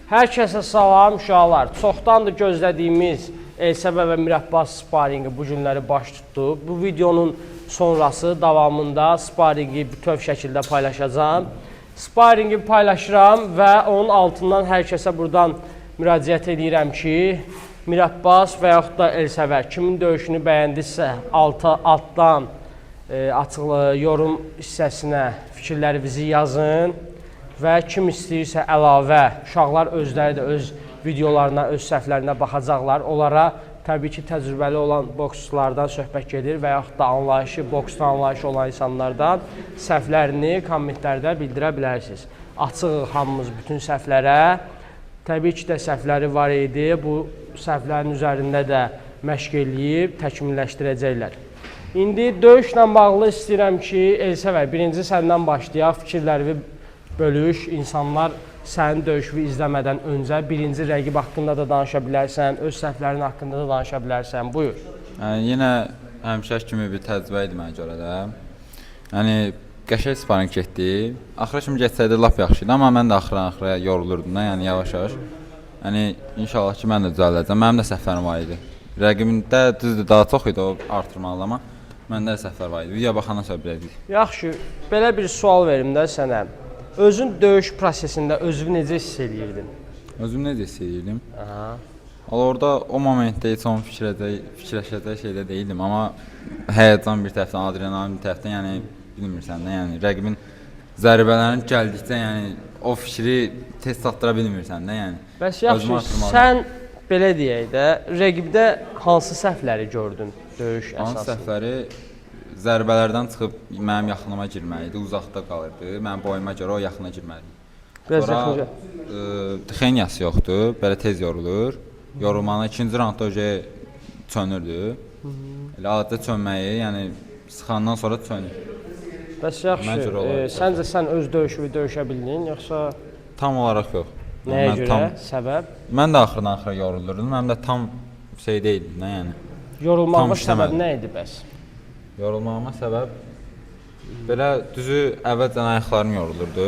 Hər kəsə salam uşaqlar. Çoxdandır gözlədiyimiz Elsəvər və Mirabbas sparinqi bu günləri baş tutdu. Bu videonun sonrası davamında sparinqi bütöv şəkildə paylaşacağam. Sparinqi paylaşıram və onun altından hər kəsə buradan müraciət edirəm ki, Mirabbas və yaxud da Elsəvər kimin döyüşünü bəyəndinizsə, altdan açıq yorum hissəsinə fikirlərinizi yazın və kim istəyirsə əlavə, uşaqlar özləri də öz videolarına, öz səhvlərinə baxacaqlar. Onlara təbii ki, təcrübəli olan boksçulardan söhbət gedir və yaxud da anlayışı, boksda anlayışı olan insanlardan səhvlərini kommentlərdə bildirə bilərsiniz. Açığıq hamımız bütün səhvlərə. Təbii ki də səhvləri var idi. Bu səhvlərin üzərində də məşq eləyib təkmilləşdirəcəklər. İndi döyüşlə bağlı istəyirəm ki, Elsəvər, birinci səndən başlayaq, fikirlərini bölüş, insanlar sənin döyüşünü izləmədən öncə birinci rəqib haqqında da danışa bilərsən, öz səhvlərin haqqında da danışa bilərsən. Buyur. Yəni yenə həmişəki kimi bir təcrübə idi mənə görə də. Yəni qəşəng sparinq getdi. Axıra kimi getsəydi lap yaxşı idi, amma mən də axıra yorulurdum da, yəni yavaş-yavaş. Yəni inşallah ki mən də düzəldəcəm. Mənim də səhvlərim var idi. Rəqibimdə düzdür daha çox idi o artırmalı, amma məndə də səhvlər var idi. Video baxandan sonra biləcəyik. Yaxşı, belə bir sual verim də sənə. Özün döyüş prosesində özünü necə hiss eləyirdin? Özümü necə hiss eləyirdim? Aha. Valla orada o momentdə heç onu fikirləşəcək şeydə deyildim, amma həyəcan bir tərəfdən, adrenalin bir tərəfdən, yəni bilmirsən də, yəni rəqibin zərbələrin gəldikcə, yəni o fikri tez çatdıra bilmirsən də, yəni. Bəs yaxşı, sən belə deyək də, rəqibdə hansı səhvləri gördün döyüş Hansı əsasında? səhvləri zərbələrdən çıxıb mənim yaxınıma girməli idi, uzaqda qalırdı. Mənim boyuma görə o yaxına girməli idi. Biraz Sonra yaxınca. Dxenyası yoxdur, belə tez yorulur. Yorulmanı ikinci raundda oje çönürdü. Elə adətdə çönməyi, yəni sıxandan sonra çönür. Bəs yaxşı, səncə sən öz döyüşünü döyüşə bildin, yoxsa Tam olaraq yox. Nəyə Mən görə? tam, Səbəb? mən də axırdan axıra yorulurdum. Mənim də tam şey deyildim də, yəni. Yorulmağına səbəb nə idi bəs? Yorulmağıma səbəb belə düzü əvvəlcən ayaqlarım yorulurdu.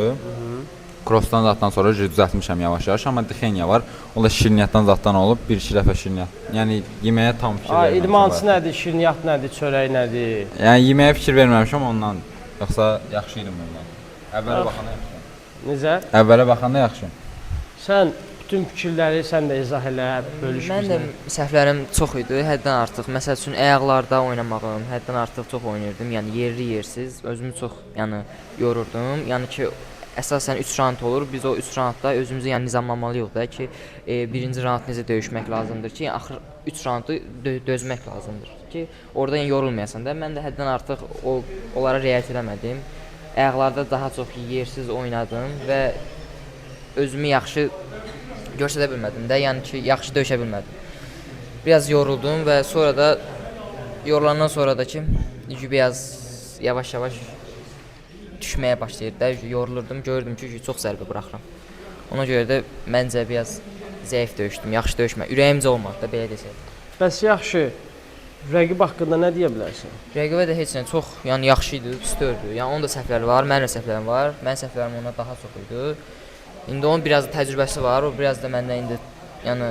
Crossdan zaddan sonra düzəltmişəm yavaş-yavaş, amma dixenya var. O da şirniyyatdan zaddan olub, bir-iki dəfə şirniyyat. Yəni yeməyə tam fikir Ay, verməmişəm. idmançı nədir, şirniyyat nədir, çörək nədir? Yəni yeməyə fikir verməmişəm ondan. Yoxsa yaxşı idim bundan. Əvvələ baxanda yaxşıyam. Necə? Əvvələ baxanda yaxşıyam. Sən bütün fikirləri sən də izah elə, bölüş Mən də bizlə. səhvlərim çox idi, həddən artıq. Məsəl üçün ayaqlarda oynamağım, həddən artıq çox oynayırdım. Yəni yerli yersiz özümü çox, yəni yorurdum. Yəni ki əsasən 3 raund olur. Biz o 3 raundda özümüzü yəni nizamlamalıyıq da ki, birinci raund necə döyüşmək lazımdır ki, yəni axır 3 raundu dözmək lazımdır ki, orada yəni yorulmayasan da. Mən də həddən artıq onlara riayət eləmədim. Ayaqlarda daha çox yersiz oynadım və özümü yaxşı göstərə bilmədim də, yəni ki, yaxşı döyüşə bilmədim. Biraz yoruldum və sonra da yorulandan sonra da ki, biraz yavaş-yavaş düşməyə başlayır da, yorulurdum, görürdüm ki, çox zərbə buraxıram. Ona görə də məncə biraz zəif döyüşdüm, yaxşı döyüşmə, ürəyimcə olmadı da, belə desək. Bəs yaxşı, rəqib haqqında nə deyə bilərsən? Rəqibə də heç nə çox, yəni yaxşı idi, pis deyildi. Yəni onun da səhvləri var, mənim də səhvlərim var. Mənim səhvlərim ondan daha çox idi. İndi onun biraz da təcrübəsi var, o biraz da məndən indi yəni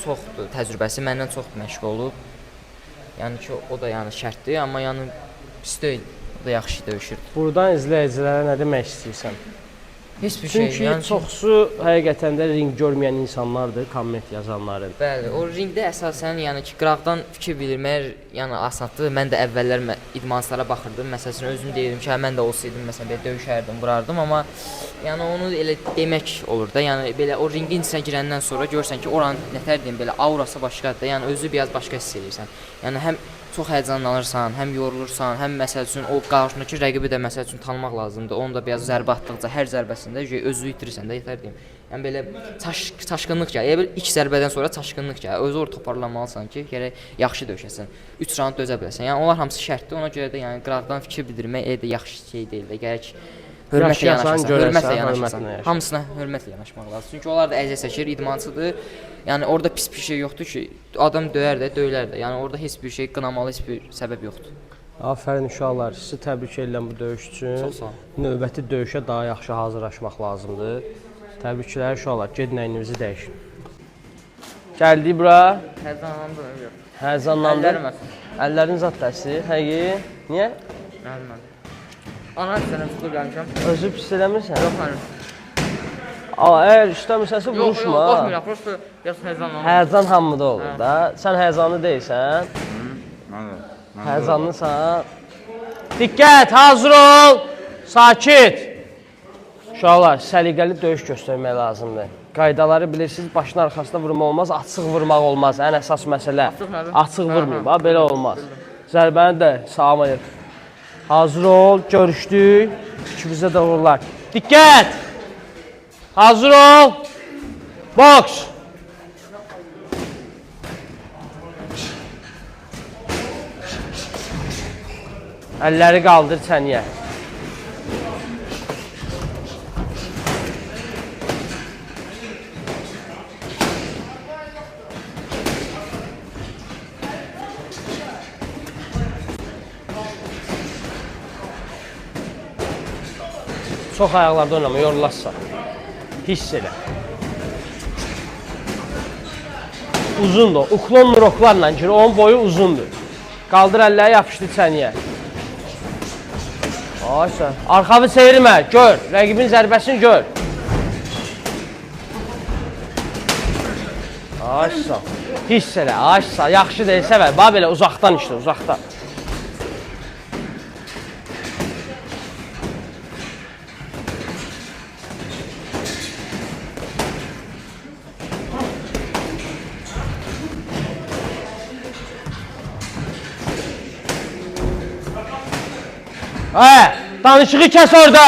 çoxdur təcrübəsi, məndən çox məşq olub. Yəni ki, o da yəni şərtdir, amma yəni pis deyil. O da yaxşı döyüşürdü. Buradan izləyicilərə nə demək istəyirsən? Heç bir şey, Çünki yəni ki, çoxsu həqiqətən də ring görməyən insanlardır, komment yazanların. Bəli, o ringdə əsasən yəni ki, qıraqdan fikir bildirmək yəni asandır. Mən də əvvəllər idmançılara baxırdım. Məsəl üçün özüm deyirdim ki, hə, mən də olsaydım məsələn belə döyüşərdim, vurardım, amma yəni onu elə demək olur da. Yəni belə o ringin içinə girəndən sonra görürsən ki, oranın nətər deyim belə aurası başqadır da. Yəni özü biraz başqa hiss eləyirsən. Yəni həm çox həyəcanlanırsan, həm yorulursan, həm məsəl üçün o qarşındakı rəqibi də məsəl üçün tanımaq lazımdır. Onu da biraz zərbə atdıqca hər zərbəsində özünü itirirsən də, yetər deyim. Yəni belə çaşqınlıq gəlir. Elə bil ilk zərbədən sonra çaşqınlıq gəlir. Özü orada toparlanmalısan ki, gərək yaxşı döyüşəsən. 3 raund dözə biləsən. Yəni onlar hamısı şərtdir. Ona görə də yəni qıraqdan fikir bildirmək elə də yaxşı şey deyil də. Gərək hörmətlə yanaşasan, hörmətlə yanaşasan. Hamısına hörmətlə yanaşmaq lazımdır. Çünki onlar da əziyyət çəkir, idmançıdır. Yəni orada pis bir şey yoxdur ki, adam döyər də, döyülər də. Yəni orada heç bir şey qınamalı heç bir səbəb yoxdur. Afərin uşaqlar, sizi təbrik edirəm bu döyüş üçün. Çox sağ olun. Növbəti döyüşə daha yaxşı hazırlaşmaq lazımdır. Təbriklər uşaqlar, gedin əyninizi dəyişin. Gəldik bura. Həyəcanlandım, yox. Həyəcanlandın. Əllərim əsir. Əllərin zad da əsir. Həqiqi. Niyə? Nə bilim. Ana sənə çıxıb gəlmişəm. Özü pis eləmirsən? Yox mənim. Əgər istəmirsənsə Yox, yox, vuruşma. qorxmuram. Prosta biraz həyəcanlandım. Həyəcan hamıda olur da. Sən həyəcanlı deyilsən. Mən də. Həyəcanlısan. Diqqət, hazır ol. Sakit. Uşaqlar, səliqəli döyüş göstərmək lazımdır. Qaydaları bilirsiniz, başın arxasına vurmaq olmaz, açıq vurmaq olmaz. Ən əsas məsələ. Açıq nədir? Açıq vurmayın, bax, belə olmaz. Zərbəni də salam aleyküm. Hazır ol, görüşdük. İkimizə də uğurlar. Diqqət! Hazır ol. Boks. Əlləri qaldır çəniyə. Çox ayaqlarda oynama, yorularsan. Hiss elə. Uzundur. Uklon roklarla gir. Onun boyu uzundur. Qaldır əlləri, yapışdır çəniyə. Ay sən. Arxanı çevirmə, gör. Rəqibin zərbəsini gör. Ay sən. Hiss elə, ay sən. Yaxşı deyil, səvər. Bax belə uzaqdan işlə, uzaqdan. Hə, danışığı kəs orada.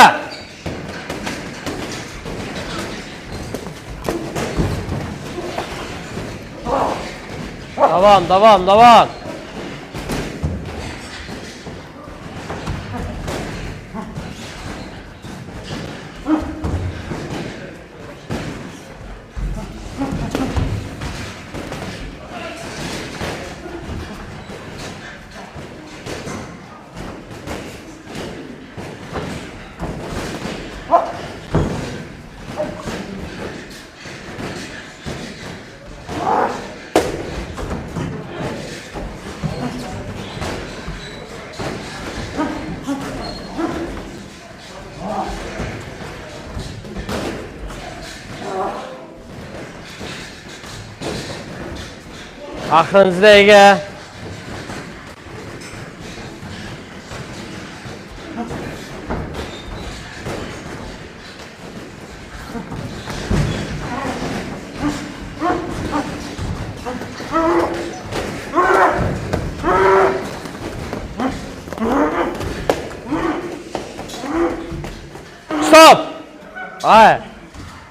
Davam, davam, davam. Axırıncı dəqiqə. Stop! Ay,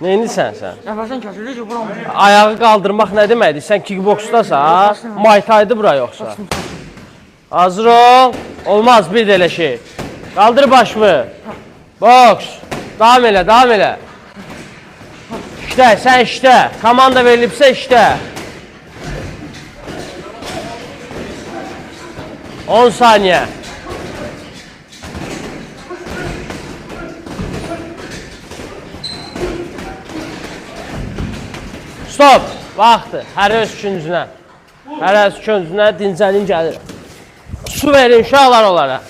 neynirsən sən? Nəfəsin kəsilir ki, buram. Ayağı qaldırmaq nə deməkdir? Sən kickboksdasan, ha? Muay Thai-dır bura yoxsa? Hazır ol. Olmaz bir də elə şey. Qaldır başını. Boks. Davam elə, davam elə. İşlə, sən işlə. Komanda verilibsə işlə. 10 saniyə. Stop. Vaxtdır. Hər öz küncünə. Hər öz küncünə dincəlin gəlir. Su verin uşaqlar onlara.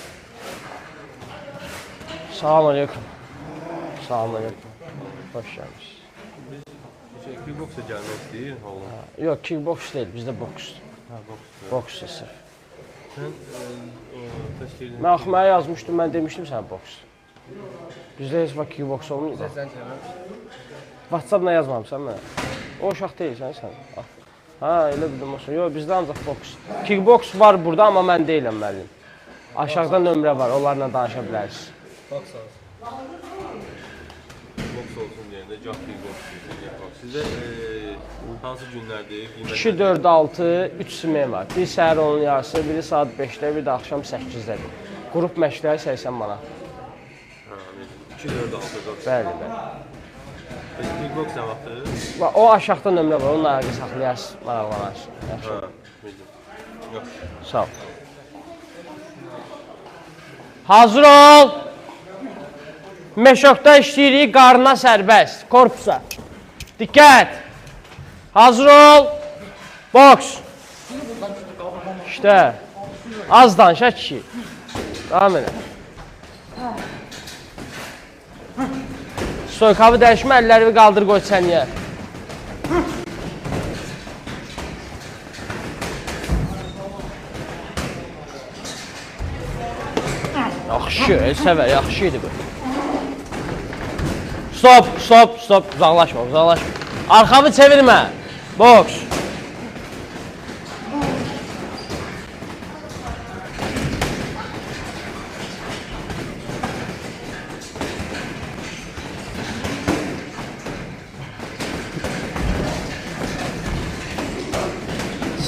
Salam aleyküm. Salam aleyküm. Xoş gəlmisiniz. Kickboksa gəlmək istəyir oğlum. Yox, kickboks deyil, bizdə boksdur. Hə, boksdur. Boksdur sırf. Sən o təşkil Mən axı mənə yazmışdım, mən demişdim sənə boks. Bizdə heç vaxt kickboks olmayıb. WhatsApp-la yazmamısan mənə. O uşaq deyilsən sən. Ha, elə bildim olsun. Yox, bizdə ancaq boks. Kickboks var burada, amma mən deyiləm müəllim. Aşağıda nömrə var, onlarla danışa bilərsiniz. Boks olsun deyəndə gah kickboks deyirsən, gah boks. Sizdə hansı günlərdir? Qiymət 2, 4, 6, 3 smen var. Bir səhər 10-un yarısı, biri saat 5-də, bir də axşam 8-dədir. Qrup məşqləri 80 manat. Hə, 2, 4, 6 boks. Bəli, bəli. Bəs kickboks nə vaxtdır? O aşağıda nömrə var, onunla əlaqə saxlayarsınız, maraqlanarsınız. Yaxşı. Hə, bildim. Yox. Sağ ol. Hazır ol. Meşokda işləyirik, qarına sərbəst. Korpusa. Diqqət. Hazır ol. Boks. İşte. Az danış, ə kişi. Davam elə. Stoykavı dəyişmə, əllərini qaldır, qoy çəniyə. Yaxşı, Elsəvər, yaxşı idi bu. Stop, stop, stop, uzaqlaşma, uzaqlaşma. Arxamı çevirmə. Boks.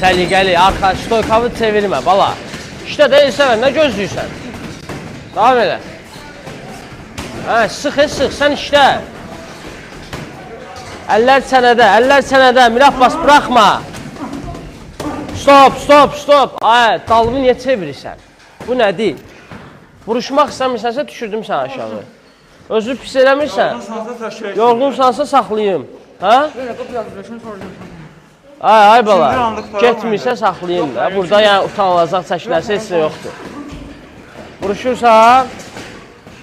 Səliqəli, arxa, stoykamı çevirmə, bala. İşte də Elsəvər, nə gözləyirsən? Davam elə. Hə, sıx, sıx, sən işlə. Əllər çənədə, əllər çənədə. Mirəbbas, buraxma. Stop, stop, stop. Ay, dalımı niyə çevirirsən? Bu nədir? Vuruşmaq istəmirsənsə düşürdüm səni aşağı. Özünü pis eləmirsən. Yorğunsansa saxlayım. Hə? Ay, ay bala. Getmirsə saxlayım da. Burada yəni utanılacaq çəkilərsə heç nə yoxdur. Vuruşursan,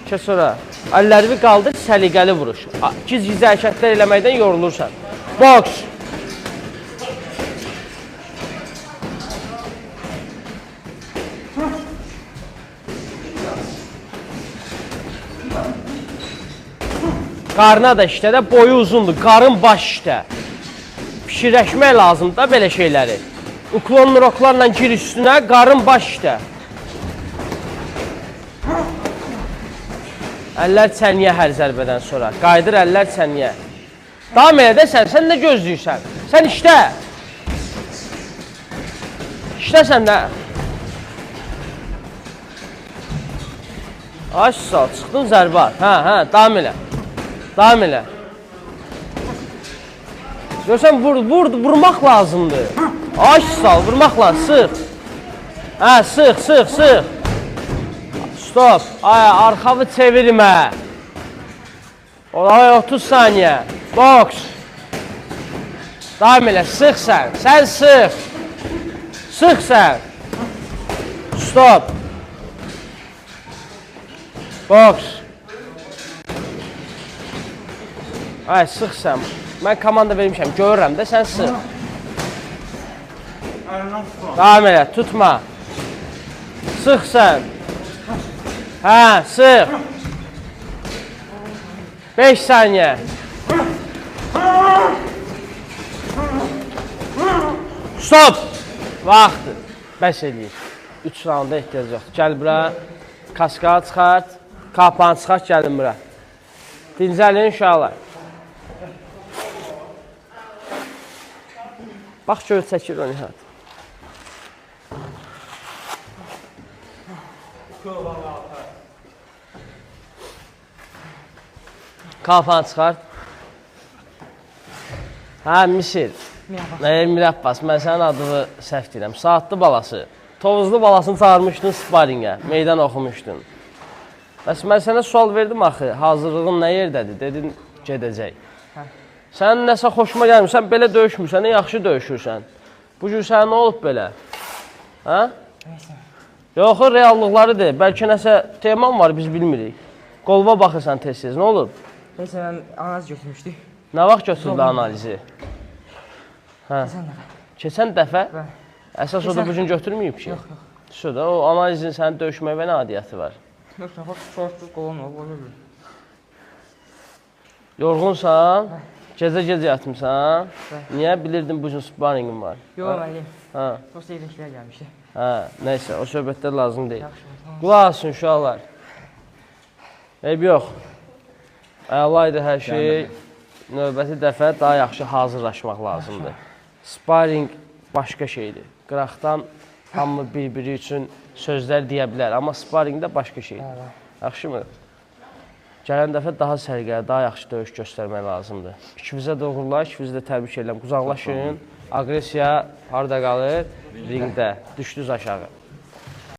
keç ora. Əllərini qaldır, səliqəli vuruş. Giz-gizli hərəkətlər eləməkdən yorulursan. Boks. Qarına da işlə də, boyu uzundur. Qarın baş işlə. Fikirləşmək lazımdır da belə şeyləri. Uklon roklarla gir üstünə, qarın baş işlə. Əllər çəniyə hər zərbədən sonra. Qayıdır əllər çəniyə. Davam elə də sən, sən nə gözləyirsən? Sən işlə. İşlə sən də. Ay sağ, çıxdın zərbə at. Hə, hə, davam elə. Davam elə. Görsən, vur, vur, vurmaq lazımdır. Ay sağ, vurmaq lazım, sıx. Hə, sıx, sıx, sıx. Stop. Ay, arxavı çevirmə. Olay 30 saniyə. Boks. Davam elə, sıx sən. Sən sıx. Sıx sən. Stop. Boks. Ay, sıx sən. Mən komanda vermişəm, görürəm də, sən sıx. Davam elə, tutma. Sıx sən. Hə, sıx. 5 saniyə. Stop. Vaxtdır. Bəs eləyir. 3 raunda ehtiyac yoxdur. Gəl bura. Kaska çıxart. Kapanı çıxart, gəlin bura. Dincəlin uşaqlar. Bax gör, çəkir o Nihat. Kafanı çıxart. Hə, Misir. Mirəbbas, mən sənin adını səhv deyirəm. Saatlı balası. Tovuzlu balasını çağırmışdın sparingə, meydan oxumuşdun. Bəs mən sənə sual verdim axı, hazırlığın nə yerdədir? Dedin, gedəcək. Hə. Sənin nəsə xoşuma gəlmir, sən belə döyüşmürsən, yaxşı döyüşürsən. Bu gün sənə nə olub belə? Hə? Yox, reallıqları de. Bəlkə nəsə teman var, biz bilmirik. Qolva baxırsan tez-tez, nə olub? Neysə, mən analiz götürmüşdük. Nə vaxt götürdü analizi? Hə. Keçən dəfə. Keçən dəfə? Bəli. Əsas o da bu gün götürməyib ki. Yox, yox. Şurada o analizin sənin döyüşməyə nə adiyyəti var? Yox, yox, çox qolum olub, ola bilər. Yorğunsan? Gecə-gecə yatmısan? Bəli. Niyə? Bilirdim bu gün sparringim var. Yox, müəllim. Hə. Çox evdəkilər gəlmişdi. Hə, nəysə, o söhbətlər lazım deyil. Yaxşı, tamam. Qulaq asın uşaqlar. Eyb yox. Əla idi hər şey. Növbəti dəfə daha yaxşı hazırlaşmaq lazımdır. Sparring başqa şeydir. Qıraqdan hamı bir-biri üçün sözlər deyə bilər, amma sparringdə başqa şeydir. Yaxşımı? Gələn dəfə daha səliqəli, daha yaxşı döyüş göstərmək lazımdır. İkinizə də uğurlar, ikinizi də təbrik edirəm. Qucaqlaşın. Aqressiya harda qalır? Ringdə. Düşdünüz aşağı.